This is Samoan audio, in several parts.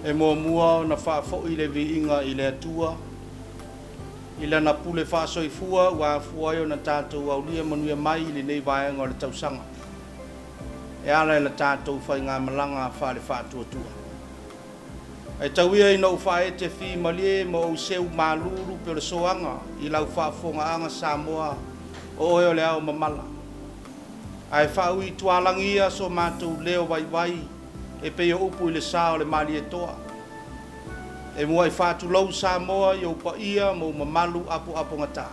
E muamua ona faafoi le viiga i le Atua i Lana pule faasoifua ua afua ai ona tatou aulia manuia mai i lenei vaega o le tausaga e ala i la tatou faigamalaga faale-faatuatua. Ae tau ia ina ou faaete fimalie ma ou seu malu lupe o le soaga i lau faafofogaaga Samoa o oe o le ao mamala. Ae faaui tualagi ia so matou leo vaivai e pei o upu i le sa o le Malietoa. E muai faatulou Samoa i ou paia ma ou mamalu apoapogata.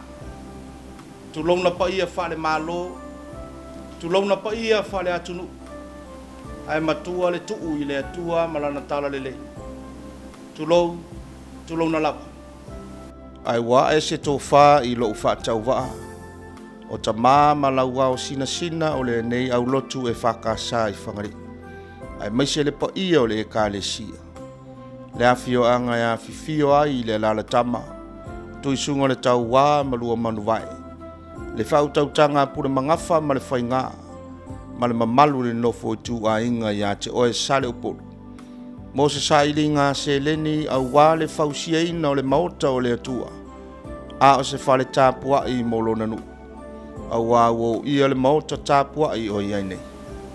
Tulouna paia faale-Malo, tulouna paia faale-atunuu, ae matua le tuu i le Atua ma Lana talalelei. Tulou, tulouna lava. Ae ua ae se tofa i lou faatauvaa, o tama ma lauao sinasina o lenei aulotu EFKS i Fagalii, aemaise le paia o le Ekalesia, le afioaga e afifio ai le alalatama, Tuisuga o le Tauā ma Luamanuvae, le faautautaga a Pulemagafa ma le Faiga, ma le mamalu i le nofo ituaiga ia te oe Saleupolu, mo se sailiga seleni aua le fausiaina o le maota o le Atua, a o se fale tapuai mo lona nuu, aua ua uia le maota tapuai o i ai nei.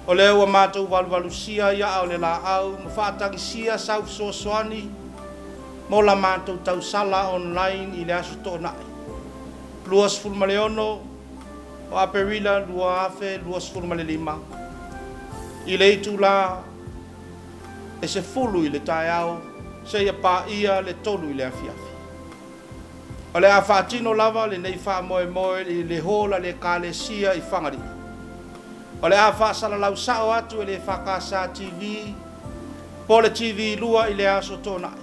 O lea ua matou valuvalusia i aa o le laau ma faatagisia sau fesoasoani mo la matou tausala online i le Aso Toonai 26 o Aperila 2025 i le itula e 10 i le taeao seia paia le 3 i le afiafi. O le a faatino lava lenei faamoemoe i le hall a le Ekalesia i Fagalii. O le a faasalalau sao atu e le EFKS TV po o le TV 2 i le Aso Toonai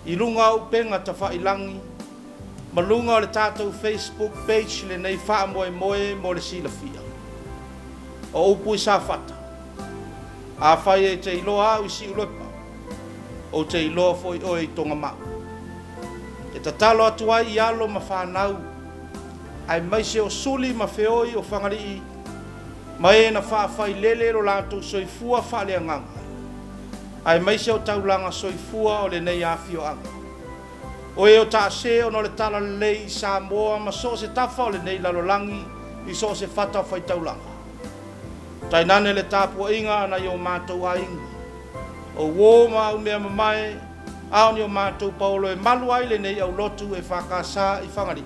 i luga o upega tafailagi ma luga o le tatou Facebook page lenei faamoemoe mo le silafia. O upu i Safata, Afai e te iloa au i Siulepa, ou te iloa foi oe i Togamau. E tatalo atu ai i alo ma fanau, aemaise o suli ma feoi o Fagalii ma e na faafailele lo latou soifua faaleagaga, aemaise o taulaga soifua o lenei afioaga. O e o taase ona o le talalelei i Samoa ma so o se tafa o lenei lalolagi i so o se fatafaitaulaga. Tainane le tapuaiga a nai o matou aiga, o uo ma aumeamamae, a o ni o matou paolo e malu ai lenei aulotu EFKS i Fagalii.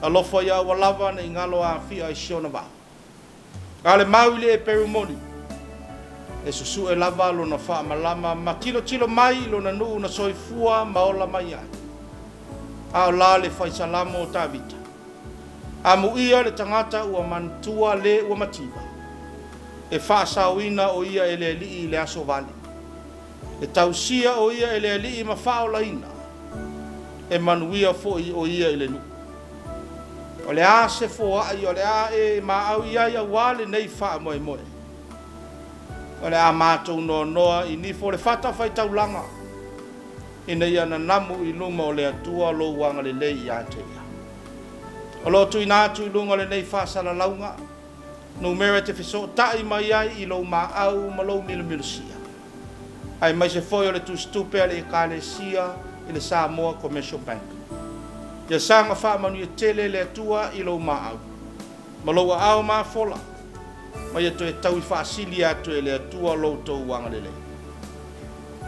Alofa ia aua lava ne i galo Afia i si ona vaa. A o le mau i le eperu moni, e susue lava lona faamalama ma tilotilo mai i lona nuu na soifua ma ola mai ai. A o la le fai salamo o Tavita. Amuia le tagata ua manatua le ua mativa, e faasaoina o ia e le Alii i le aso vale. E tausia o ia e le Alii ma faaolaina, e manuia foi o ia i le nuu. O le a se foai o le a e maau i ai aua lenei faamoemoe? O le a matou noanoa i nifo o le fatafaitaulaga, ina ia nanamu i luma o le Atua lou agalelei ia te ia. O lo o tuuina atu i luga o lenei faasalalauga, numera e te fesootai mai ai i lou maau ma lou milomilosia, aemaise foi o le tusitupe a le Ekalesia i le Samoa Commercial Bank. Ia saga faamanuia tele le Atua i lou maau ma lou aao mafola, ma ia toe taui faasili atu e le Atua lo outou agalelei.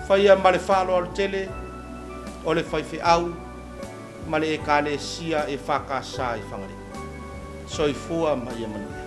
Faia ma le faaaloalo tele o le faifeau ma le Ekalesia EFKS i Fagalii. Soifua ma ia manuia.